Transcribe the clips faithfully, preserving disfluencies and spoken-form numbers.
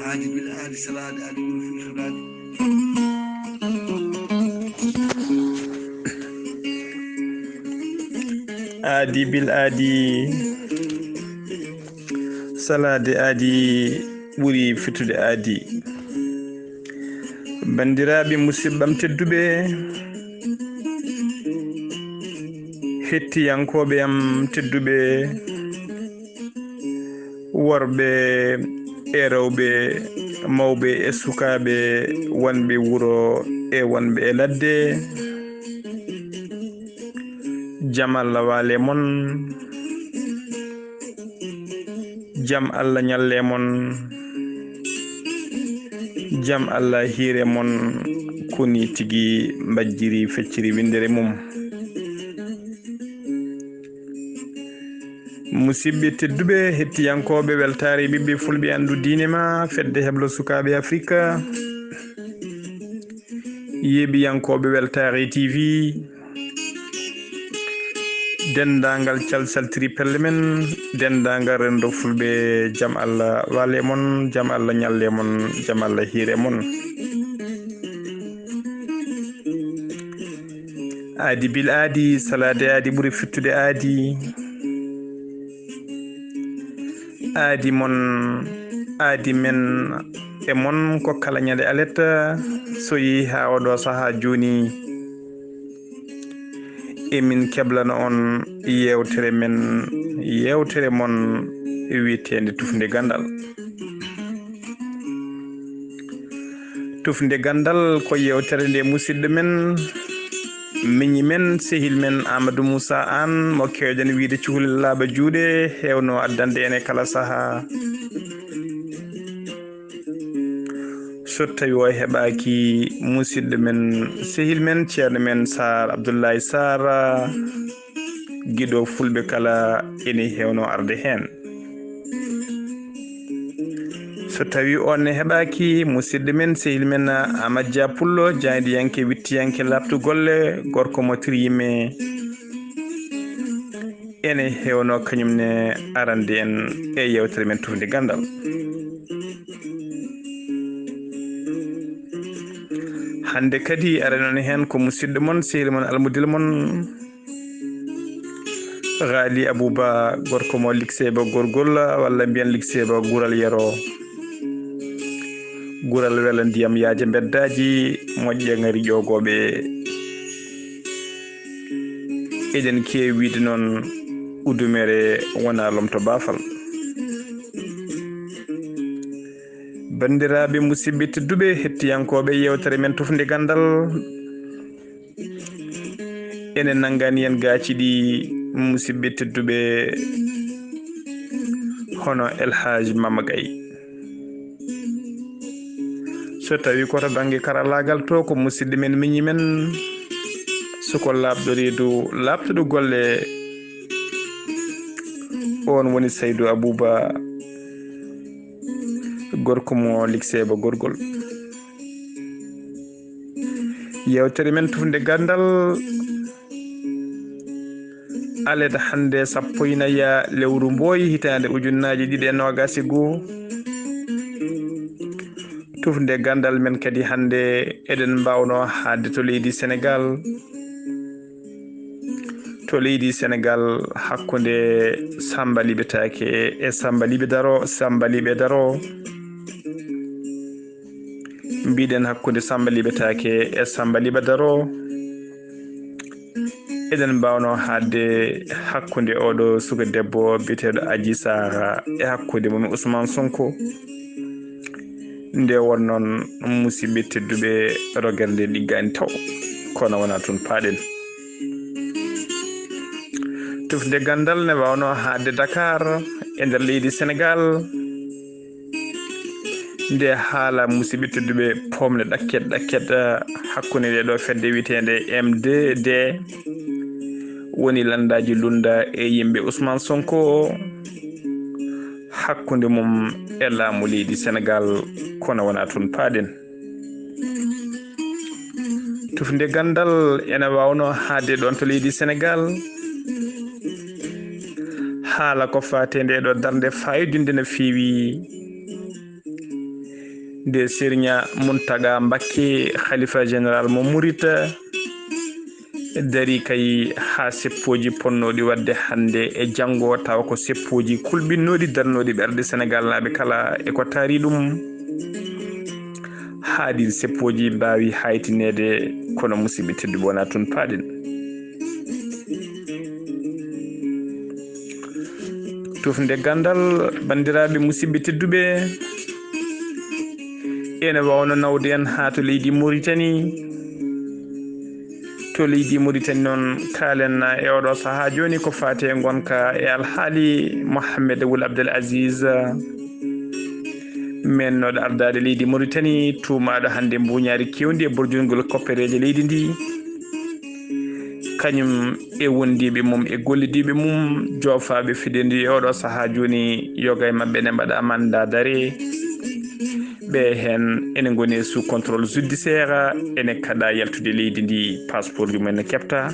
Aadi bil aadi, salaade aadi ɓuri fittude aadi. Aadi bil aadi, salaade aadi ɓuri fittude aadi. Banndiraaɓe, musidɓe am tedduɓe, hettiyankooɓe am tedduɓe, worɓe e rewɓe, mawɓe e sukaaɓe, wonɓe wuro e wonɓe e ladde, jam Allah waale mon, jam Allah ñalle mon, jam Allah hiire mon, koni tigi mbajjiri fecciri winndere mum. Musidɓe tedduɓe, hettiyankooɓe weltaare ɓiɓɓe fulɓe anndu diine ma, fedde heblo sukaaɓe Afrika, yeeɓiyankooɓe weltaare T V, denndaangal calsaltiri pelle men, denndaangal renndo fulɓe, jam Allah waale mon, jam Allah ñalle mon, jam Allah hiire mon. Aadi bil aadi, salaade aadi ɓuri fittude aadi. Aadi mon, aadi men e mon ko kala ñande alet, so yehi haa oɗo sahaa jooni, emin keblana on yeewtere men, yeewtere mon wiyeteende Tufnde Ganndal. Tufnde Ganndal ko yeewtere nde musidɗo men, miñi men, sehil men Amadou Moussa Anne, mo keewɗen wiyde Cukalel Laaɓa Juuɗe, heewno addande en e kala sahaa. So tawi o heɓaaki, musidɗo men, sehil men, ceerno men Sarr, Abdoulaye Sarr, giɗo fulɓe kala, ene heewno arde heen. So tawi on ne heɓaaki, musidɗo men, sehil men, Amadou Dia Pullo, jaayndiyanke, wittiyanke, laaɓtu golle, gorko mo tir yimme, ene heewno kañum ne arande en e yeewtere men Tufnde Ganndal. Hannde kadi, aranoono heen ko musidɗo mon, sehil mon, almudel mon, Ghali Abouba, gorko mo Likseba Gorgol, walla mbiyen Likseba Gural Yero. Gural wela ndiyam yaaja mbeddaaji, moƴƴa ngari ƴoogooɓe. Eɗen keewi wiyde noon, udumere wona lomto baafal. Banndiraaɓe, musidɓe tedduɓe, hettiyankooɓe yeewtere men Tufnde Ganndal, ene nanngani en gaaci ɗi, musidɓe tedduɓe, hono El Hadj Mama Gaye. So tawi ko to bannge karallaagal to, ko musidɗo men, miñi men, suko laaɓɗo reedu, laaɓtuɗo golle, oon woni Saydou Abouba, gorko mo Likseba Gorgol. Yeewtere men Tufnde Ganndal, alet hannde sappo e nayi lewru Mbooy, hitaande ujunnaaji ɗiɗi e noogaas e goo. Tufnde Ganndal men kadi hannde, eɗen mbaawnoo haaɗde to leydi Senegaal. To leydi Senegaal, hakkunde Samba Liɓe Taake e Samba Liɓe Daro, Samba Liɓe Daro. Mbiɗen hakkunde Samba Liɓe Taake e Samba Liɓe Daro. Eɗen mbaawnoo haaɗde hakkunde oɗo suka debbo biyeteeɗo Adji Sarr e hakkunde mum e Ousmane Sonko. Nde won noon, musidɓe tedduɓe, rogere nde ɗiggaani taw, kono wonaa toon paaɗen. Tufnde Ganndal ne waawnoo haaɗde Dakar, e nder leydi Senegaal. Nde haala, musidɓe tedduɓe, poomle ɗakket ɗakket, eh, hakkunde nde ɗo fedde wiyeteende M deux D, woni lanndaaji lunnda e yimɓe Ousmane Sonko, hakkunde mum e laamu leydi Senegaal, kono wonaa toon paaɗen. Tufnde Ganndal ene waawnoo haaɗde ɗoon to leydi Senegaal. Haala ko faati e nde ɗo darnde faayidude no feewi. Nde Serigne Mountaga Mbacké, Khalifa Général mo Murit, dari kay haa seppooji ponnooɗi waɗde hannde e janngo, tawa ko seppooji kulɓinnooɗi darnooɗi ɓerɗe Senegaalnaaɓe kala e ko taari ɗum. Haa ɗiin seppooji mbaawi haytineede, kono musidɓe tedduɓe, wonaa toon paaɗen. Tufnde ganndal, banndiraaɓe musidɓe tedduɓe, ene waawno nawde en haa to leydi Mauritanie. To leydi Mauritanie noon, kaalen e oɗo sahaa jooni ko faati e ngonka e alhaali Mohamed Wul Abdel Aziz, meennooɗo ardaade leydi Mauritanie, tuumaaɗo hannde mbuuñaari keewndi e borjungol koppereeje leydi ndi, kañum e wondiiɓe mum e gollidiiɓe mum, joofaaɓe fedde ndi e oɗo sahaa jooni, yoga e maɓɓe ene mbaɗa mandat d'arrêt. Ɓe heen ene ngoni sous contrôle judiciaire, ene kaɗa yaltude leydi ndi, passeport ji mum ene keɓta.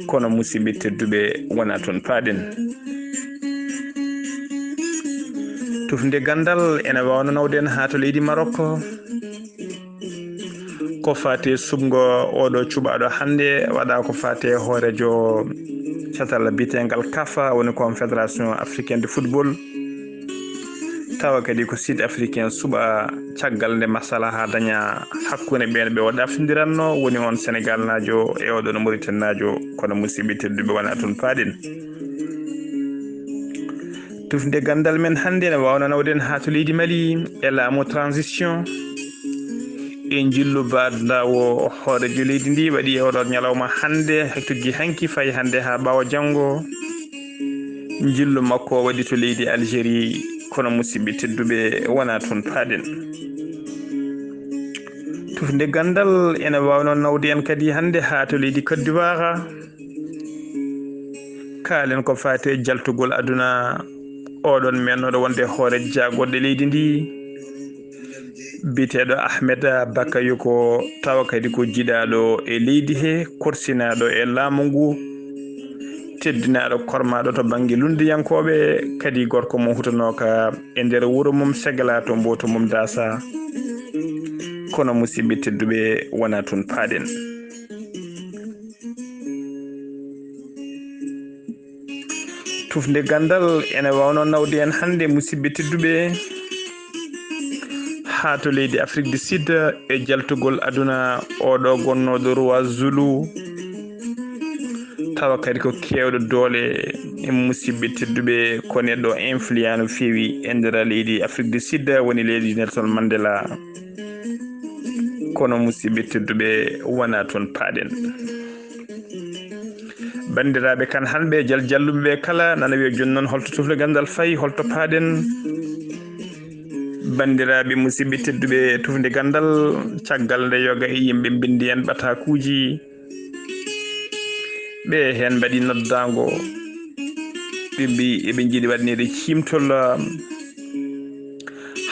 Kono musidɓe tedduɓe, wonaa toon paaɗen. Tufnde ganndal ene waawno nawde en haa to leydi Maroc. Ko faati e suɓngo oɗo cuɓaaɗo hannde, waɗa ko faati e hooreejo catal biyeteengal kafa, woni Confédération Africaine de Football. Tawa kadi ko Sud Africain suɓa caggal nde masalaha daña hakkunde ɓeen ɓe o ɗaftindiranno, woni on Senegaalnaajo e oɗon Mauritannaajo, kono musidɓe tedduɓe, wonaa toon paaɗen. Tufnde ganndal men hannde ene waawna nawde en haa to leydi Mali e laamu transition. E njillu baɗndaawo hooreejo leydi ndi waɗi e oɗo ñalawma hannde, tuggi hanki fayi hannde haa ɓaawo janngo. Njillu makko waɗi to leydi Algérie, kono musidɓe tedduɓe, wonaa toon paaɗen. Tufnde ganndal ene waawno nawde en kadi hannde haa to leydi Côte d'Ivoire. Kaalen ko faati e jaltugol aduna oɗon meennooɗo wonde hoore jaagorɗe leydi ndi, biyeteeɗo Ahmed Bakayoko, tawa kadi ko jiɗaaɗo e leydi he, korsinaaɗo e laamu ngu, teddinaaɗo, kormaaɗo to bannge lunndiyankooɓe, kadi gorko mo hutanooka e nder wuro mum, segla to mbooto mum daasa. Kono musidɓe tedduɓe, wonaa toon paaɗen. Tufnde ganndal ene waawno nawde en hannde, musidɓe tedduɓe, haa to leydi Afrique du Sud e jaltugol aduna oɗo gonnooɗo roi Zulu, tawa kadi ko keewɗo doole, musidɓe tedduɓe, ko neɗɗo influent no feewi e nder leydi Afrique du Sud, woni leydi Nelson Mandela. Kono musidɓe tedduɓe, wonaa toon paaɗen. Banndiraaɓe kan hanɓe, jal jalluɓe ɓe kala, nana wiya jooni noon, holto tufle ganndal fayi, holto paaɗen? Banndiraaɓe musidɓe tedduɓe, tufnde ganndal, caggal nde yoga e yimɓe mbinndi en ɓatakuuji, ɓe heen mbaɗi noddaango, ɓe mbi eɓe njiɗi waɗneede ciimtol,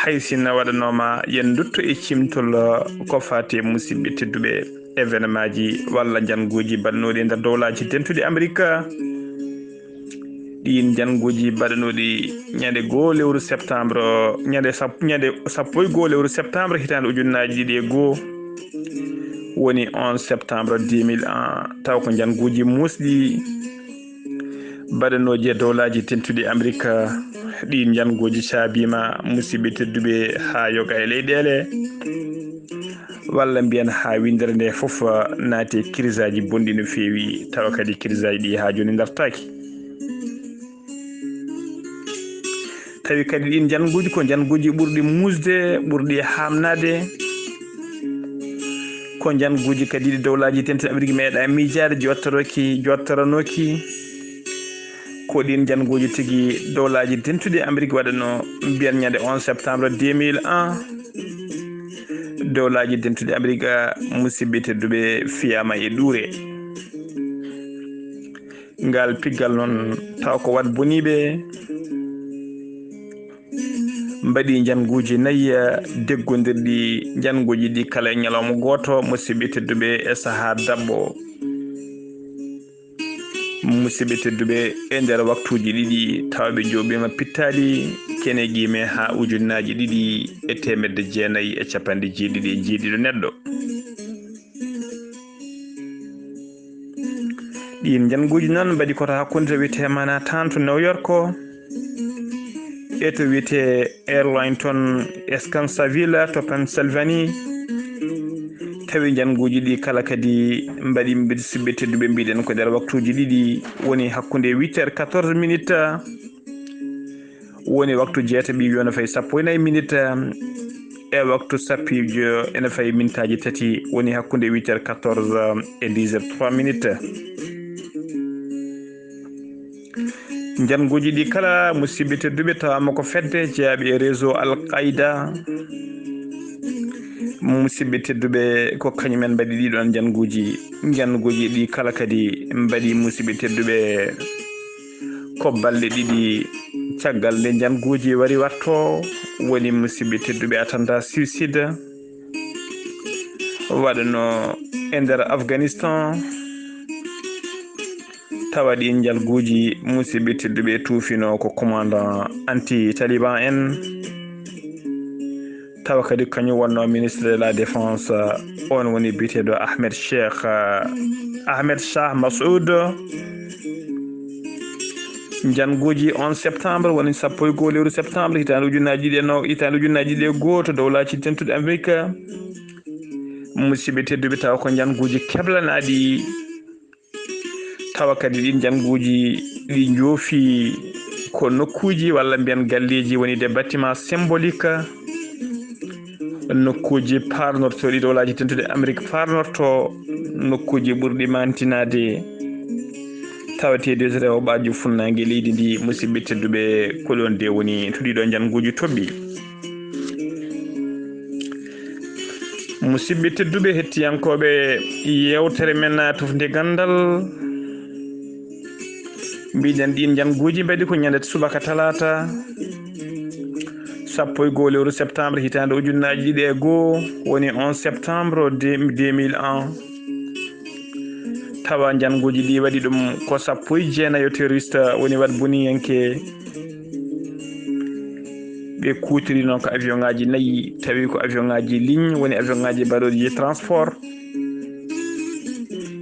hay sinno waɗanooma yen ndutto e ciimtol ko faati e musidɓe tedduɓe, événement ji walla njannguuji baɗnooɗi e nder Dowlaaji Dentuɗi Amerik. Ɗiin njannguuji baɗanooɗi ñande goo lewru septembre, ñande sap-, ñande sappo e goo lewru septembre hitaande ujunnaaji ɗiɗi e goo, woni onze septembre deux mille un, taw ko njannguuji muusɗi baɗanooji e Dowlaaji Dentuɗi Amerik. Ɗiin njannguuji caabiima, musidɓe tedduɓe, haa yoga e leyɗeele, walla mbiyen haa winndere nde fof naati e kirisaaji bonɗi no feewi, tawa kadi kirisaaji ɗi haa jooni ndartaaki. Tawi kadi ɗiin njannguuji ko njannguuji ɓurɗi muusde, ɓurɗi haamnaade. Ko njannguuji kadi ɗi Dowlaaji Dentuɗi Amerik meeɗaa miijaade, jottorooki, jottoranooki. Ko ɗiin njannguuji tigi Dowlaaji Dentuɗi Amerik waɗano mbiyen ñande onze septembre deux mille un. Dowlaaji Dentuɗi Amerik, musidɓe tedduɓe, fiyaama e ɗuure. Ngal piggal noon, taw ko wat boniiɓe mbaɗi njannguuji nayi deggondirɗi, njannguuji ɗi kala e ñalawma gooto, musidɓe tedduɓe, e sahaa daɓɓo. Musidɓe tedduɓe, e nder waktuuji ɗiɗi tawa ɓe jooɓiima pittaali keneeji me haa ujunnaaji ɗiɗi e teemedde jeenayi e capanɗe jeeɗiɗi e jeeɗiɗo neɗɗo. Ɗiin njannguuji noon mbaɗi ko to hakkunde to wiyetee Manhattan to New York, e to wiyetee Arlington Escansaville to Pennsylvanie. Tawi njannguuji ɗi kala kadi mbaɗi musidɓe tedduɓe, mbiɗen ko nder waktuuji ɗiɗi, woni hakkunde huit heures quatorze minutes, woni waktu jeetaɓiijo ene fayi sappo e nayi minutes, e waktu sappiijo ene fayi mintaaji tati, woni hakkunde huit heures quatorze e dix heures trois minutes. Njannguuji ɗi kala, musidɓe tedduɓe, tawaama ko fedde jeyaaɓe e réseau Al Qaïda. Musidɓe tedduɓe, ko kañumen mbaɗi ɗiɗon njannguuji. Njannguuji ɗi kala kadi mbaɗi, musidɓe tedduɓe, ko balɗe ɗiɗi caggal nde njannguuji wari watto, woni, musidɓe tedduɓe, attentat suicide waɗano e nder Afghanistan. Tawa ɗiin njannguuji, musidɓe tedduɓe, tuufino ko commandant anti-Taliban en. Tawa kadi kañum wonno ministre de la Défense, on woni biyeteeɗo Ahmed Cheikh, Ahmed Shah Massoud. Njannguuji onze septembre, woni sappo e goo lewru septembre, hitaande ujunnaaji ɗiɗi e no-, hitaande ujunnaaji ɗiɗi e goo, to Dowlaaji Dentuɗi Amerik, musidɓe tedduɓe, tawa ko njannguuji keblanaaɗi. Tawa kadi ɗiin njannguuji ɗi njoofi ko nokkuuji walla mbiyen galleeji, woni des bâtiments symboliques, nokkuuji paarnortooɗi Dowlaaji Dentuɗi Amerik paarnorto, nokkuuji ɓurɗi maantinaade. Tawateeɗi rewɓaajo funnaange leydi ndi, musidɓe tedduɓe, ko ɗoon de woni to ɗiɗo njannguuji toɓɓi. Musidɓe tedduɓe, hettiyankooɓe yeewtere men Tufnde Ganndal, mbiɗen ɗiin njannguuji mbaɗi ko ñande subaka talaata, sappo e goo lewru septembre, hitaande ujunnaaji ɗiɗi e goo, woni onze septembre de-, deux mille un. Tawa njannguuji ɗi waɗi ɗum ko sappo e jeenayo terroriste, woni waɗ buniyanke. Ɓe kuutiri noon ko avion ŋaaji nayi, tawi ko avion ŋaaji ligne, woni avion ŋaaji baɗooɗi transport.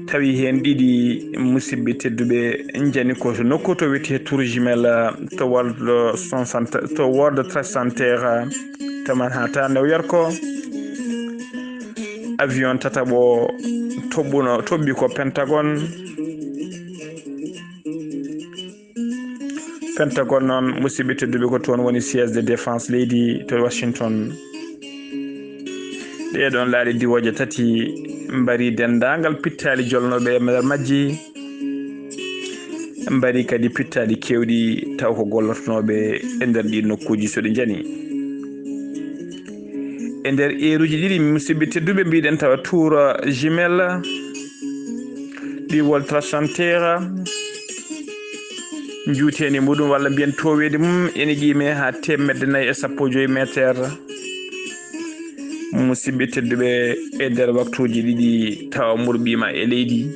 Tawi heen ɗiɗi, musidɓe tedduɓe, njani ko to nokku to wiyetee Tour Jumelle, to World Trade Center, to World Trade Center, to Manhattan, New York. Avion tataɓo toɓɓuno, toɓɓi ko Pentagone. Pentagone noon, musidɓe tedduɓe, ko toon woni siège de défense leydi to Washington. Ɗee ɗoon laaɗe diwooje tati mbari denndaangal pittaali jolnooɓe e nder majji, mbari kadi pittaali keewɗi taw ko gollotonooɓe e nder ɗiin nokkuuji, so ɗi njani. E nder eeruuji ɗiɗi, musidɓe tedduɓe, mbiɗen tawa Tour Jumelle ɗi World Trade Center, njuuteendi muɗum walla mbiyen tooweedi mum ene qiimee haa teemedde nayi e sappo e joy meeter. Musidɓe tedduɓe, e nder waktuuji ɗiɗi tawa murɓiima e leydi.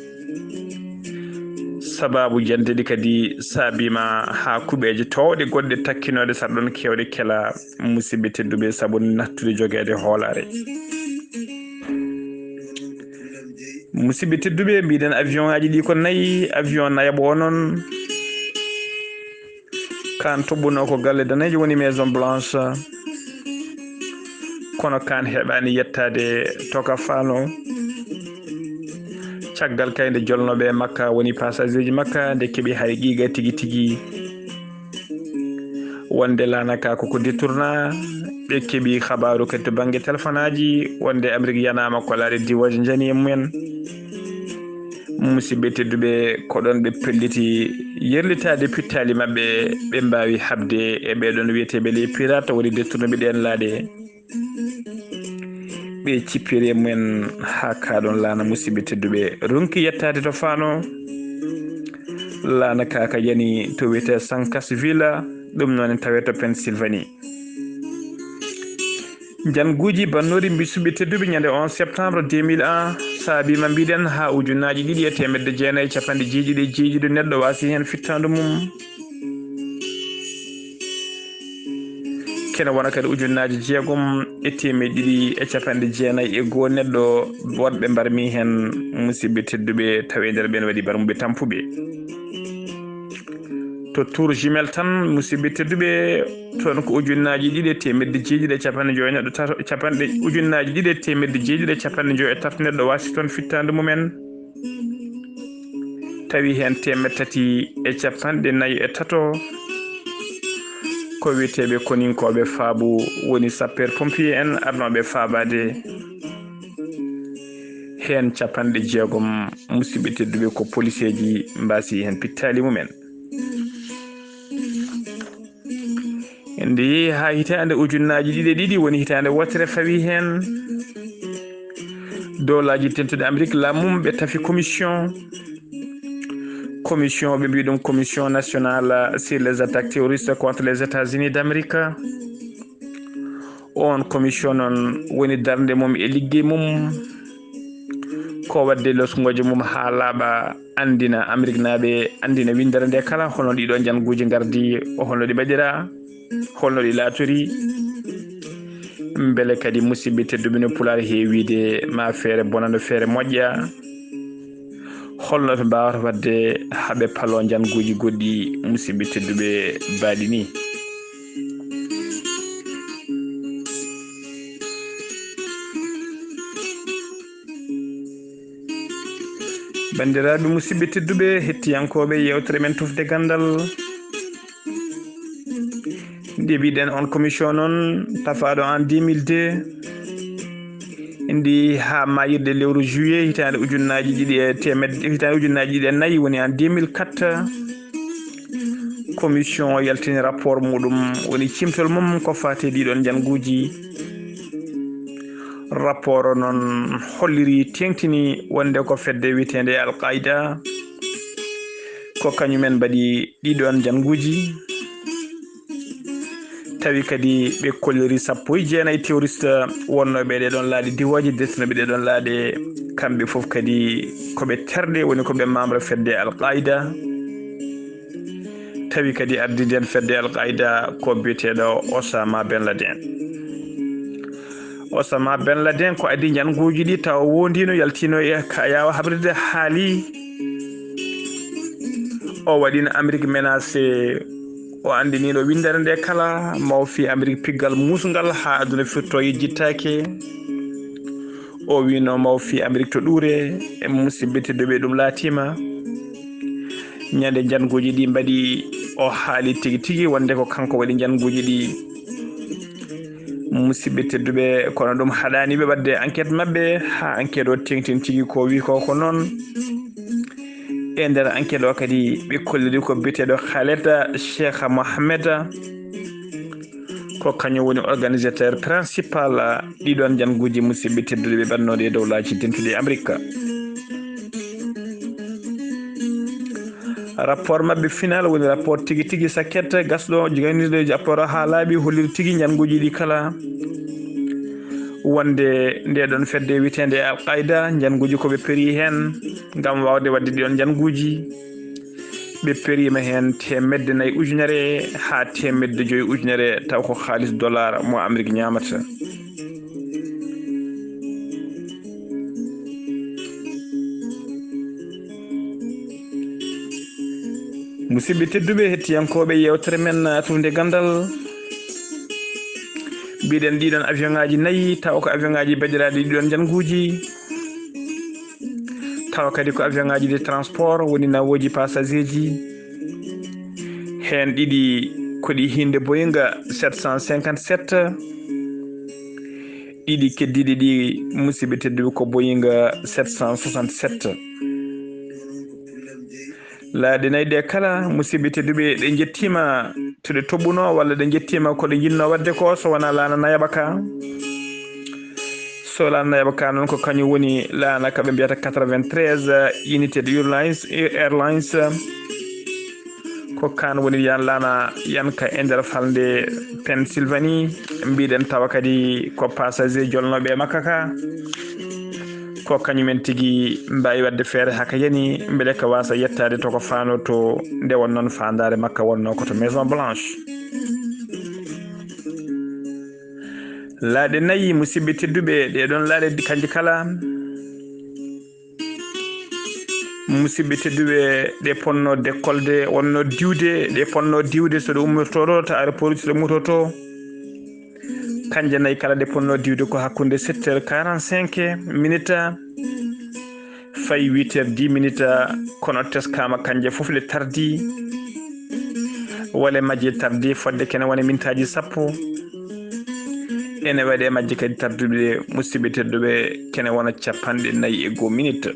Sabaabu jante ɗi kadi saabiima haa kuɓeeje toowɗe goɗɗe takkinooɗe saɗa ɗoon keewɗe kela, musidɓe tedduɓe, sabu nattude jogeede hoolaare. Musidɓe tedduɓe, mbiɗen avion ŋaaji ɗi ko nayi, avion nayaɓo o noon, kaan toɓɓunoo ko galle daneejo, woni Maison Blanche, kono kaan heɓaani yettaade to ka faano. Caggal kay nde jolnooɓe e makka, woni passager ji makka, nde keɓi hay qiiga tigi tigi wonde laana ka koko détourna, ɓe keɓi habaaru kadi to bannge telefonaaji wonde Amerik yanaama ko laare diwooje njani e mumen. Musidɓe tedduɓe, ko ɗoon ɓe pelliti yerlitaade pittaali maɓɓe, ɓe mbaawi haɓde e ɓee ɗoon wiyeteeɓe les pirates, woni détournuɓe ɗeen laaɗe. Ɓe cippiri e mumen haa kaa ɗoon laana, musidɓe tedduɓe, ronki yettaade to faano. Laana ka ka yani to wiyetee Sankasville, ɗum noon en tawee to Pennsylvanie. Njannguuji bannoori, musidɓe tedduɓe, ñande onze septembre deux mille un, Saabiima mbiɗen haa ujunnaaji ɗiɗi e teemedde jeenayi e capanɗe jeeɗiɗi e jeeɗiɗo neɗɗo waasi heen fittaandu mum. Kene wona kadi ujunnaaji jeegom e teemedde ɗiɗi e capanɗe jeenayi e goo neɗɗo woɗɓe mbarmi heen, musidɓe tedduɓe, tawi e nder ɓeen waɗi barmuɓe tampuɓe. To Tour Jumelle tan, musidɓe tedduɓe, toon ko ujunnaaji ɗiɗi e teemedde jeeɗiɗi e capanɗe joyi neɗɗo tato, capanɗe, ujunnaaji ɗiɗi e teemedde jeeɗiɗi e capanɗe joyi e tato neɗɗo waasi toon fittaandu mumen. Tawi heen teemedde tati e capanɗe nayi e tato ko wiyeteeɓe koninkooɓe faabu, woni sapeur pompier en arnooɓe faabaade. Heen capanɗe jeegom, musidɓe tedduɓe, ko poliseeji mbaasi heen pittaali mumen. En njehi haa hitaande ujunnaaji ɗiɗi e ɗiɗi, woni hitaande wootere fawi heen. Dowlaaji dentuɗi Amérique, laamu mum ɓe tafi commission. Commission, ɓe mbiyi ɗum Commission nationale sur les attaques terroristes contre les États-Unis d'Amérique. Oon commission noon woni darnde mum e liggey mum, ko waɗde losngoojo mum haa laaɓa, anndina Ameriknaaɓe, anndina winndere nde kala, hono ɗiɗo njannguuji ngardi, holno ɗi mbaɗiraa, holno ɗi laatori, mbele kadi, musidɓe tedduɓe, no Pulaar heewi wiyde, ma feere bonano feere moƴƴa. Holno ɓe mbaawata waɗde haa ɓe paloo njannguuji goɗɗi, musidɓe tedduɓe, baaɗi nii? Banndiraaɓe, musidɓe tedduɓe, hettiyankooɓe yeewtere men Tufde Ganndal, nde mbiɗen on commission noon, tafaaɗo en deux mille deux, ndi haa maayirɗe lewru juillet hitaande ujunnaaji ɗiɗi e teemedde, hitaande ujunnaaji ɗiɗi e nayi, woni en deux mille quatre. Commission o yaltini rapport muɗum, woni cimtol mum ko faati e ɗiɗon njannguuji. Rapport o noon holliri, teeŋtini wonde ko fedde wiyeteende Al Qaida, ko kañumen mbaɗi ɗiɗon njannguuji. Tawi kadi ɓe kolliri sappo e jeenayi terroriste wonnooɓe e ɗeɗon laaɗe diwooje, dentinooɓe ɗeɗon laaɗe, kamɓe fof kadi ko ɓe terɗe, woni ko ɓe membre fedde Al Qaida. Tawi kadi ardiiɗo en fedde Al Qaida ko biyeteeɗo Osama Ben Laden. Osama Ben Laden ko adii njannguuji ɗi, tawa woondiino, yaltiino e ka yaawa habrirde, haali. O waɗino Amérique menacé, o anndiniino winndere nde kala, maw fii Amérique piggal muusngal haa aduna firto yejjittaake. O wiino maw fii Amérique to ɗuure, e musidɓe tedduɓe, ɗum laatiima. Ñande njannguuji ɗi mbaɗi, o haali tigi tigi wonde ko kanko waɗi njannguuji ɗi. Musidɓe tedduɓe, kono ɗum haɗaani ɓe waɗde enquête maɓɓe, haa enquête o teeŋtin tigi ko wii ko, ko noon. E nder enquête o kadi, ɓe kolliri ko biyeteeɗo Khaled Cheikh Mohamed, ko kañum woni organisateur principal ɗiɗon njannguuji, musidɓe tedduɓe, ɓe ɓannooɗi e dowlaaji dentuɗi e Amérique. Rapport maɓɓe final woni rapport tigi tigi sakket gasɗo, joganii ɗo rapport haa laaɓi, holliri tigi njannguuji ɗi kala. Wonde nde ɗon fedde wiyeteende Al Qaida, njannguuji ko ɓe peri heen ngam waawde waɗde ɗiɗon njannguuji. Ɓe periima heen teemedde nayi ujunere haa teemedde joyi ujunere, taw ko haalis dollar mo Amérique ñaamata. Musidɓe tedduɓe, hettiyankooɓe yeewtere men Tufde Ganndal, mbiɗen ɗiɗon avion ŋaaji nayi, taw ko avion ŋaaji baɗiraaɗi ɗiɗon njannguuji, taw kadi ko avion ŋaaji de transport, woni nawooji passager ji. Heen ɗiɗi ko ɗi hinnde Boeing sept cent cinquante-sept, ɗiɗi keddiiɗi ɗi, musidɓe tedduɓe, ko Boeing sept cent soixante-sept. Laaɗe nayi ɗe kala, musidɓe tedduɓe, ɗe njettiima to ɗe toɓɓunoo, walla ɗe njettiima ko ɗe njiɗnoo waɗde ko, so wonaa laana nayaɓa ka. So laana nayaɓa ka noon, ko kañum woni laana ka ɓe mbiyata quatre-vingt-treize United Airlines, Airlines. Ko kaan woni yan laana yan ka e nder falnde Pennsylvanie. Mbiɗen tawa kadi ko passager jolnooɓe e makka ka. Ko kañumen tigi mbaawi waɗde feere haka yani, mbele ka waasa yettaade to ko faanoo to, nde won noon faandaare makka wonnoo ko to Maison Blanche. Laaɗe nayi, musidɓe tedduɓe, ɗee ɗoon laaɗe kanji kala, musidɓe tedduɓe, ɗe ponno dekkolde, wonno diwde, ɗe ponno diwde so ɗe ummirtoo ɗo to aéroport, so ɗe ummirtoo to. Kanje nayi kala ɗe ponno diwde ko hakkunde sept heures quarante-cinq minutes, fayi huit heures dix minutes, kono teskaama kanje fof ɗe tardi. Wale majje tardi fodde kene wona mintaaji sappo. Ene waɗi e majje kadi tardude, musidɓe tedduɓe, kene wona capanɗe nayi e goo minutes.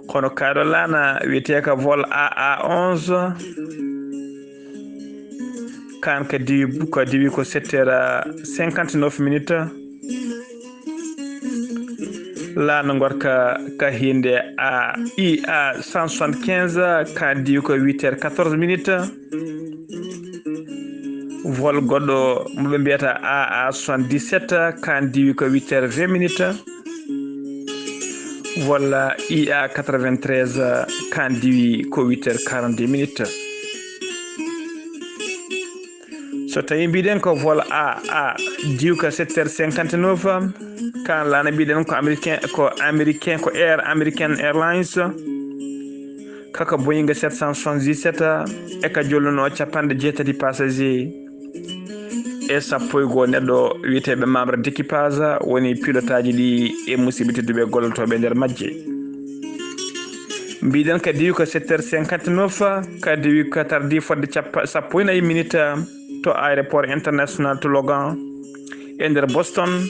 Kono kaaɗo laana wiyetee ka vol A A onze, kaan ka diwi, ka diwi ko sept heures cinquante-neuf minutes. Laana ngorka ka hinde A I A cent soixante-quinze, kaan diwi ko huit heures quatorze minutes. Vol goɗɗo mo ɓe mbiyata A A soixante-dix-sept, kaan diwi ko huit heures vingt minutes. Vol I A quatre-vingt-treize, kaan diwi ko huit heures quarante-deux minutes. So tawi mbiɗen ko vol A A diwi ko sept heures cinquante-neuf, kaan laana mbiɗen ko américain, ko américain, ko Air American Airlines, kaka Boeing sept cent soixante-dix-sept, e ka jolluno capanɗe jeetati passager e sappo e goo neɗɗo wiyeteeɓe membre d'équipage woni pilotaji ɗi e musidɓe tedduɓe gollotooɓe nder majje. Mbiɗen ka diwi ko sept heures cinquante-neuf, ka diwi ko tardi fodde cappa-, sappo e nayi minutes to aéroport international to Logan e nder Boston.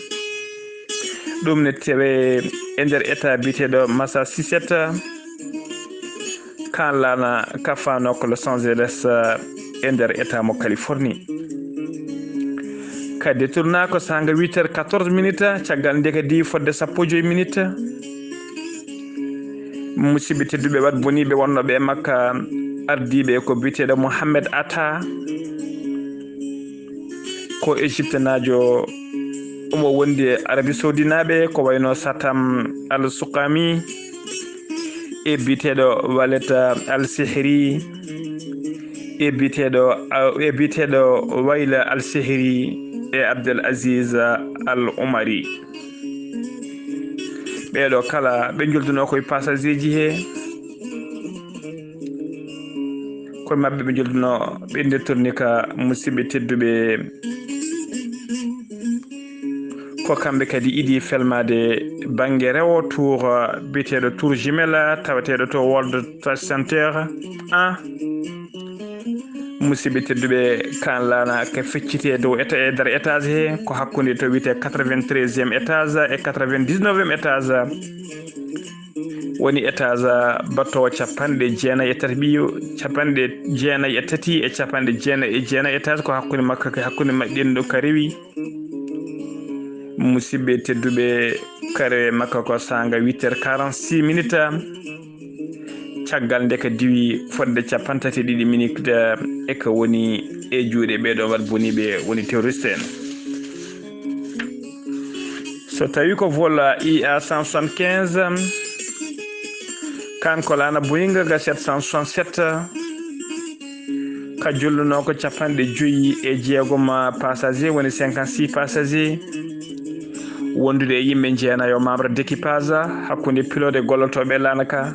Ɗum ne tawe e nder état biyeteeɗo Massachusetts, kaan laana ka faanoo ko Los Angeles, eh, e nder état mo Californie. Ka détourna ko saanga huit heures quatorze minutes, caggal nde ka diwi fodde sappo e joy minutes. Musidɓe tedduɓe, waɗ boniiɓe wonnooɓe e makka, ardiiɓe ko biyeteeɗo Mohamed Atta, ko Égyptenaajo, omo wondi e Arabie Saoudinaaɓe, ko wayno Satam Al Sukami, e biyeteeɗo Waled Al Sihri, e biyeteeɗo, e biyeteeɗo Wayla Al Sihri, e Abdel Aziz Al Umari. Ɓeeɗo kala ɓe njolduno koye passager ji he. Koye maɓɓe ɓe njolduno, ɓe nde tourni ka, musidɓe tedduɓe. Ko kamɓe kadi idi felmaade bannge rewo tour, eh, biyeteeɗo tour jumelle, taweteeɗo to World Trade Center. Ah, musidɓe tedduɓe, kaan laana ka fecciti e dow éta-, e nder étage he, ko hakkunde to wiyetee quatre-vingt-treizième étage e quatre-vingt-dix-neuvième étage. Woni étage battoowo capanɗe jeenayi e tati ɓiyo, capanɗe jeenayi e tati e capanɗe jeenayi e jeenayi étage, ko hakkunde makko, hakkunde maɓɓe ɗen ɗo ka rewi. Musidɓe tedduɓe, ka rewe makko ko saanga huit heures quarante-six minutes. Caggal nde ka diwi fodde capantati e ɗiɗi minutes, e ka woni e juuɗe ɓeeɗo waɗ boniiɓe woni terroriste en. So tawi ko vol I A cent soixante-quinze, kaan ko laana Boeing ga sept cent soixante-sept, ka jolluno ko capanɗe joyi e jeegom passager, woni cinquante-six passager, wondude e yimɓe jeenayo membre d'équipage, hakkunde pilote gollotooɓe laana ka.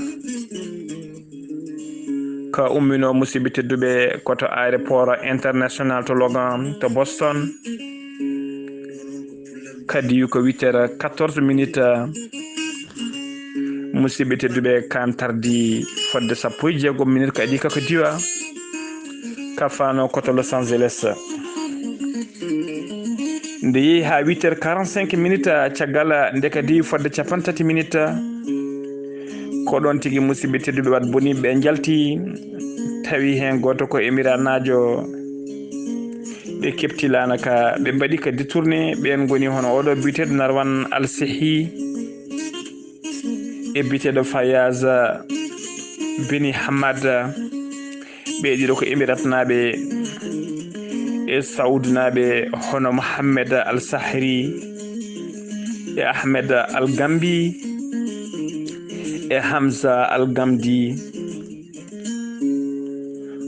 Ka ummino, musidɓe tedduɓe, ko to aéroport international to Logan to Boston. Kadi ko huit heures quatorze minutes. Musidɓe tedduɓe, kaan tardi fodde sappo e jeegom minutes ka idi ka ko diwa, ka faano ko to Los Angeles. Nde yehi haa huit heures quarante-cinq minutes, caggal nde ka diwi fodde capantati minutes, ko ɗoon tigi musidɓe tedduɓe waɗ boniiɓe ɓe njalti, tawi heen gooto ko Emiranaajo. Ɓe keɓti laana ka, ɓe mbaɗi ka détourné, ɓeen ngoni hono oɗo biyeteeɗo Narwan Al Sehi e biyeteeɗo Fayaz Bini Hamad. Ɓee ɗiɗo ko Emiratnaaɓe e Saudnaaɓe, hono Mohammed Al Sahri e Ahmed Al Gambi e Hamza Al Gamdi.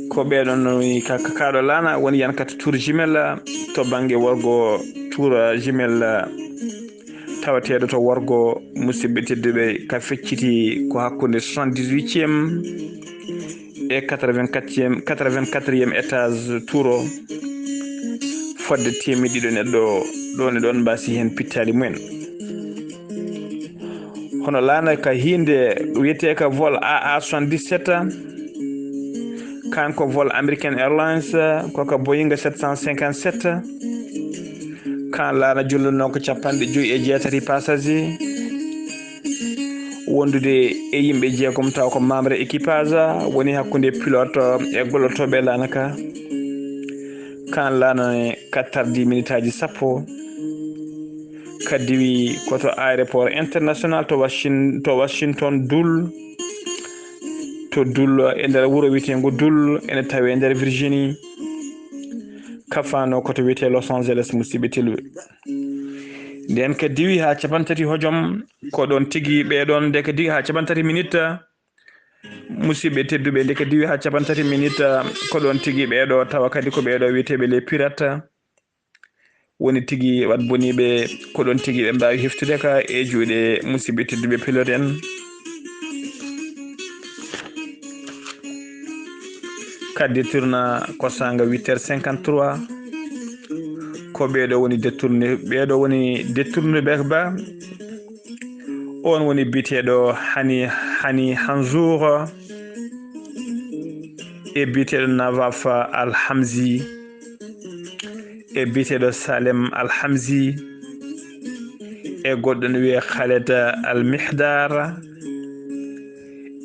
Ko ɓeeɗon woni ka, ka, kaaɗo laana woni yankata tour jumelle to bannge worgo, tour jumelle tawateeɗo to worgo, musidɓe tedduɓe, ka fecciti ko hakkunde soixante-dix-huitième e quatre-vingt-quatrième, quatre-vingt-quatrième étage tour o, fodde teemeɗɗe ɗiɗo neɗɗo ɗon e ɗon mbaasi heen pittaali mumen. Hono laana ka hiinde wiyetee ka vol A A soixante-dix-sept, kanko vol American Airlines, ko ka Boeing sept cent cinquante-sept, kan laana jolluno ko capanɗe joyi e jeetati passager, wondude e yimɓe jeegom taw ko membre équipage, woni hakkunde pilote e gollotooɓe laana ka. Kan laana ka tardi minitaaji sappo, ka diwi ko to aéroport international to Washin-, to Washington Dul, to Dul e nder wuro wiyeteengo Dul, ene tawe e nder Virginie, ka faano ko to wiyetee Los Angeles, musidɓe tedduɓe. Nden ka diwi haa capantati hojom, ko ɗon tigi ɓeeɗon, nde ka diwi haa capantati minute, musidɓe tedduɓe, nde ka diwi haa capantati minute, ko ɗon tigi ɓeeɗo, tawa kadi ko ɓeeɗo wiyeteeɓe les pirates. Woni tigi wat boniiɓe, ko ɗon tigi ɓe mbaawi heftude ka e juuɗe musidɓe tedduɓe pilote en. Ka détourna ko saanga huit heures cinquante-trois. Ko ɓeeɗo woni détourné, ɓeeɗo woni détourné ɓe ba. On woni biyeteeɗo Hani, Hani Hanzour e biyeteeɗo Navaf Al Hamzi e biyeteeɗo Salem Al Hamzi e goɗɗo no wiyee Khaled Al Mihdar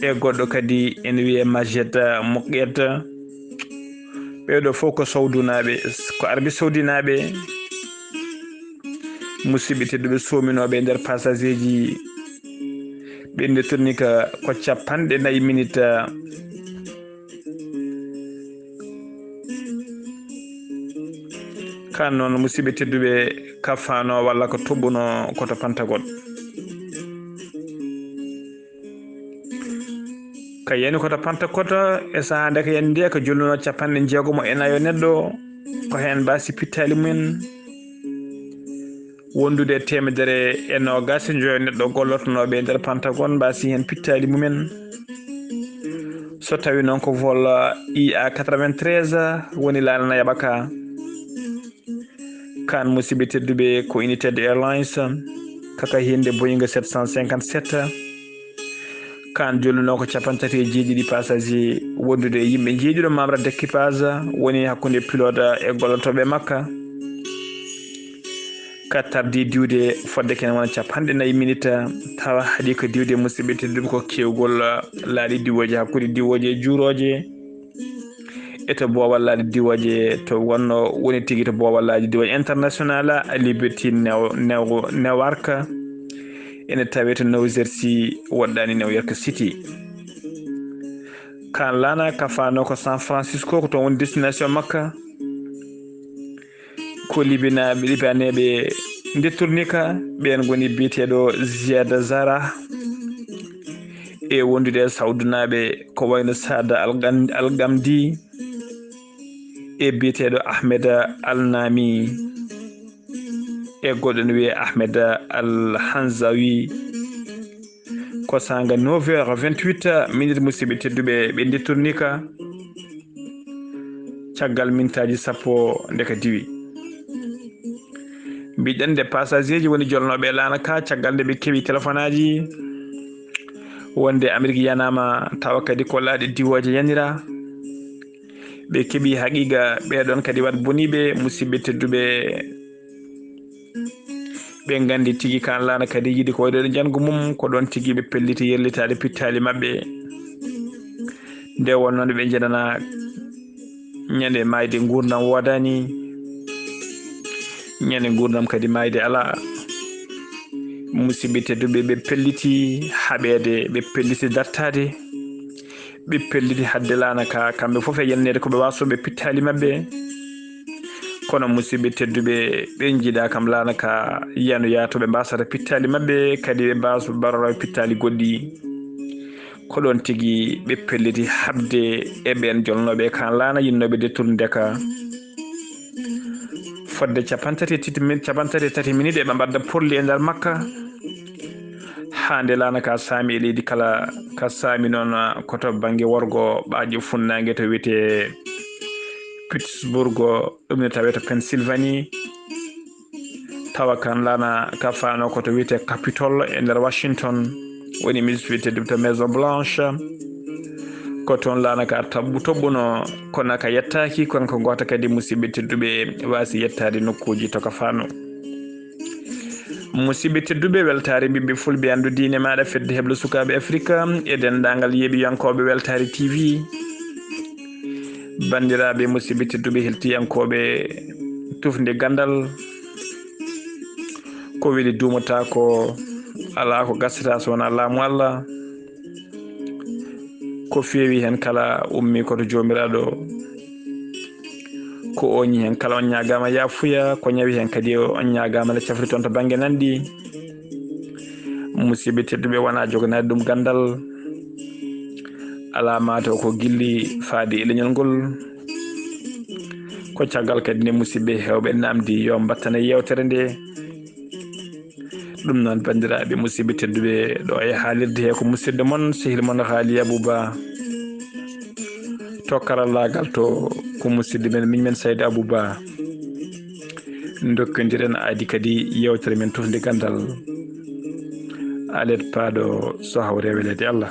e goɗɗo kadi ene wiyee Majed Muqet. Ɓeeɗo fof ko Sawdunaaɓe, ko Arabie Saoudinaaɓe. Musidɓe tedduɓe, soominooɓe e nder pasageeji, ɓe ndettorni ka ko capanɗe nayi minita. Kan noon, musidɓe tedduɓe, ka faano walla ko toɓɓuno ko to Pantagol. Ka yani ko to Pantakota e sahaa nde ka yani nde ka jolluno capanɗe jeegomo e nayo neɗɗo, ko heen mbaasi pittaali mumen. Wondude e teemedere e noogaas e njoyo neɗɗo gollotnooɓe e nder Pantagon mbaasi heen pittaali mumen. So tawi noon ko vol I A quatre-vingt-treize woni laana na yaɓa ka. Kan musidɓe tedduɓe ko United Airlines, kaka hinde Boeing sept cent cinquante-sept. Kan jolluno ko cappanɗe tati e jeeɗiɗi passager, wondude e yimɓe jeeɗiɗo membre d'équipage, woni hakkunde pilote e gollotooɓe makka. Ka tardi diwde fodde kene wona capanɗe nayi minita, tawa haɗi ko diwde, musidɓe tedduɓe, ko kewgol laaɗi diwooje hakkunde diwooje e juurooje. E to boowal laaɗi diwooje to wonno woni tigi to boowal laaɗi diwooje international, Liberty New-, New-, Newark, ene tawe to New Jersey, woɗɗani New York City. Kan laana ka faano ko San Francisco, ko toon woni destination makka. Ko Libinaaɓe, Libaneeɓe ndettorni ka, ɓeen ngoni biyeteeɗo Ziad Zara, e wondude e Sawdunaaɓe ko wayno Saada Al Gan-, Al Gamdi, e biyeteeɗo Ahmed Al Nami, e goɗɗo no wiyee Ahmed Al Hanzawi. Ko saanga neuf heures vingt-huit minutes, musidɓe tedduɓe, ɓe ndettorni ka caggal mintaaji sappo nde ka diwi. Mbiɗen nde pasageeji woni jolnooɓe e laana ka, caggal nde ɓe keɓi telefonaaji wonde Amerik yanaama, tawa kadi ko laaɗe diwooje yanira. Ɓe keɓi haqiiqa, ɓeeɗon kadi wat boniiɓe, musidɓe tedduɓe. Ɓe nganndi tigi kan laana kadi yiɗi ko wayde janngo mum, ko ɗoon tigi ɓe pelliti yellitaade pittaali maɓɓe. Nde wonnoo nde ɓe njenanaa ñande maayde nguurndam woodaani, ñande nguurndam kadi maayde alaa. Musidɓe tedduɓe, ɓe pelliti haɓeede, ɓe pelliti dartaade, ɓe pelliti hadde laana ka, kamɓe fof e yenneede ko ɓe waasooɓe pittaali maɓɓe. Kono musidɓe tedduɓe, ɓe njiɗa kam laana ka yanoya to ɓe mbasata pittaali maɓɓe, kadi ɓe mbasa barora pittaali goɗɗi. Ko ɗon tigi ɓe pelliti haɓde e ɓen jolnooɓe kan laana yinnooɓe dettude ndeka. Fodde capantati e tati min-, capantati e tati minute ɓe mbadda porli e nder makka. Haa nde laana ka saami e leydi kala, ka saami noon ko to bannge worgo ɓaajo funnaange to wiyetee Pittsburgh, ɗum ne tawee to Pennsylvanie. Tawa kan laana ka faano ko to wiyetee Capitol e nder Washington, woni musidɓe tedduɓe to Maison Blanche. Ko toon laana ka tabbu toɓɓuno, kono ka yettaaki, kono ko goota kadi musidɓe tedduɓe waasi yettaade nokkuuji to ka faano. Musidɓe tedduɓe, weltaare ɓiɓɓe fulɓe anndu diine maaɗa fedde heblo sukaaɓe Afrika e denndaangal yeeɓiyankooɓe Weltaare T V. Banndiraaɓe musidɓe tedduɓe heltiyankooɓe tufnde ganndal, ko weli duumataa ko alaa ko gasata so wonaa laamu Allah. Ko feewi heen kala ummii ko to Joomiraaɗo. Ko ooñi heen kala on ñaagaama yaafuya, ko ñawi heen kadi on ñaagaama nde cafri toon to bannge nanɗi. Musidɓe tedduɓe, wonaa joganaade ɗum ganndal. Alaa maa taw ko gilli faade e leñol ngol. Ko caggal kadi nde musidɓe heewɓe naamndi yo mbattane yeewtere nde. Ɗum noon, banndiraaɓe musidɓe tedduɓe, ɗo e haalirde he ko musidɗo mon, sehil mon Haali Abou Ba. To karallaagal to ko musidɗo men, miñ men Saydu Abou Ba. Ndokkondiren aadi kadi yeewtere men tufnde ganndal. Alet paaɗo so hawre weleede Allah.